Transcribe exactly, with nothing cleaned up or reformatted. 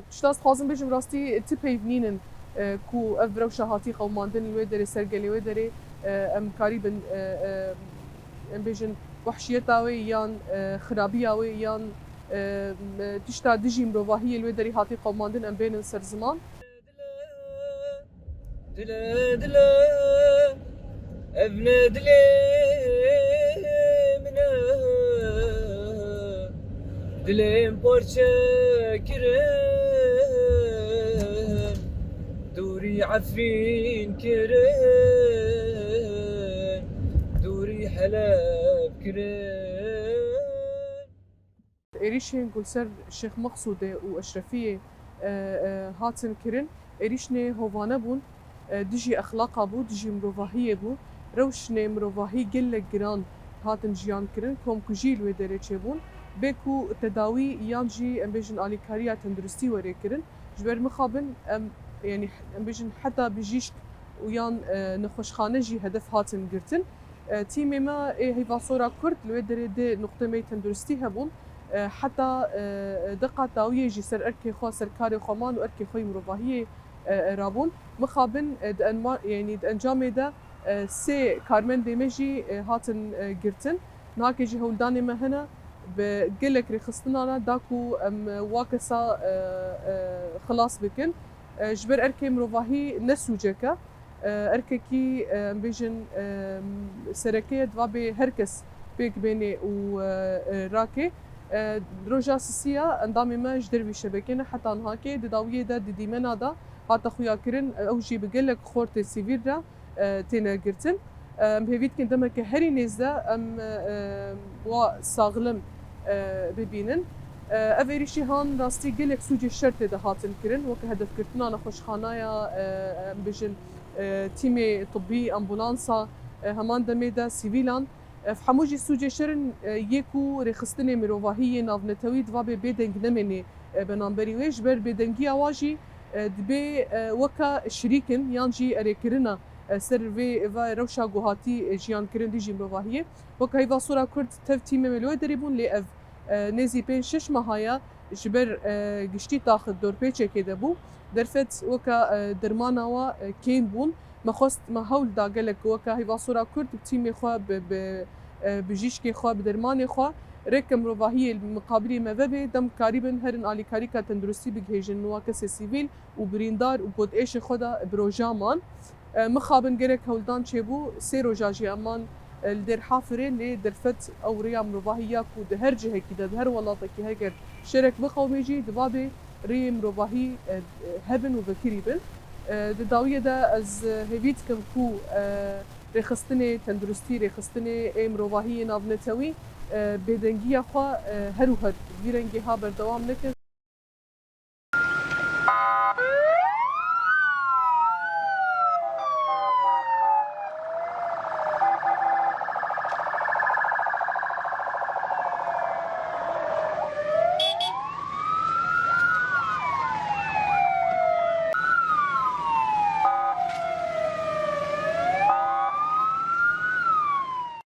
Tişta ez dixwazim bêjim, rastî ti peyv nînin, e, ku ev rewşa hatî qewimandin li wê derê, ser gelê wê derê, e, em karîbin, e, e, em bêjin, wehşiyeta wê yan, e, xirabiya wê yan, e, tişta dijî mirovahiyê li wê derê hatî qewimandin, em bênin ser ziman. Dile, dile, ev ne dilê min e. Dilêm parçe kirin, dûrî Efrîn kirin, dûrî Heleb kirin. Êrîşên ku li ser Şêx Meqsûdê û Eşrefiyê, e, e, hatin kirin, êrîşnê hovane bûn, e, dijî exlaqa bû, dijî mirovahiyê bû. Rewşnê mirovahî gelek giran hatin jiyan kirin, komkujî li wê derê çêbûn. Bê ku tedawî yan jî, em bêjin, alîkariya tenduristî were kirin. Ji ber mixabin em, yanî, em bêjin, heta bijîşk û yan, e, nexweşxane jî hedef hatin girtin. E, tîmê me ê Heyva Sora Kurd li wê derê di nuqtê me yê tenduristî hebûn. E, heta, e, deqa dawiyê jî ser erkê xwe, ser karê xwe man û erkê xwe yê mirovahiyê, e, e, rabûn. Mixabin, e, di enma-, yanî di encamê de, e, sê karmendê me jî, e, hatin, e, girtin. Nihakê jî hewldanê me hene bi gelek rêxistinan e, da ku em, e, wa kesa, e, e, xilas bikin. E, ji ber erkê mirovahî ne sûcek e. E, erkekî, e, em bêjin, e, sereke ye, diva bê her kes pêk bênê û, e, e, rake. E, roja sisiya endamê me ji dervî şebekê ne heta nihakê di dawiyê de di dîmena de hate xuyakirin, e, ew jî bi gelek xortê sivîl re, e, têne girtin. E, em hêvî dikin demeke herî nêz de em, e, wa saxlim, e, bibînin. E, ev êrîşî han rastî gelek sûcê şer tê de hatin kirin, weke hedefgirtina nexweşxanaya, e, em bêjin, e, tîmê tibbî, ambulansa, e, heman demê de sivîlan. Ev hemû jî sûcê şer in, e, yê ku rêxistinê mirovahî yê navnetewî diva bê bêdeng nemênê, e, beramberî wê. Ji ber bêdengiya wa jî, e, dibê, e, weka şirîk in yan jî erêkirina, e, ser vê, va rewşa ku hatî, e, jiyan kirin dijî mirovahiyê. Weka Heyva Sora Kurd tev tîmê me li wê derê bûn, lê ev, e, nêzî pênc şeş meha ye ji ber, e, giştî taxit dorpêçekê de bû. Derfet weka, e, dermana wa, e, kêm bûn. Me xwest, me hewl da gelek weke Heyva Sora Kurd bi tîmê xwe, bi, bi, e, bijîşkê xwe, bi dermanê xwe rêke mirovahiyê li miqabilî me vebe, dem karîbin herin alîkarîka tenduristî bigihêjin wa kesê sivîl û birîndar û ku di êşê xwe de bi roja man. E, mixabin gelek hewldan çêbû, sê roja jî em man, e, li Dêrhafirê, lê derfet ew rêya mirovahî ya ku di her cihekî de, di her welatekî heger şerek biqewimê jî, diva bê rêyê mirovahî, e, hebin û vekirî bin. E, di dawiyê de ez, e, hêvî dikim ku, e, rêxistinê tenduristî, rêxistinê ê mirovahiyê navnetewî, e, bêdengiya xwe, e, her û her vî rengê ha berdewam nekin,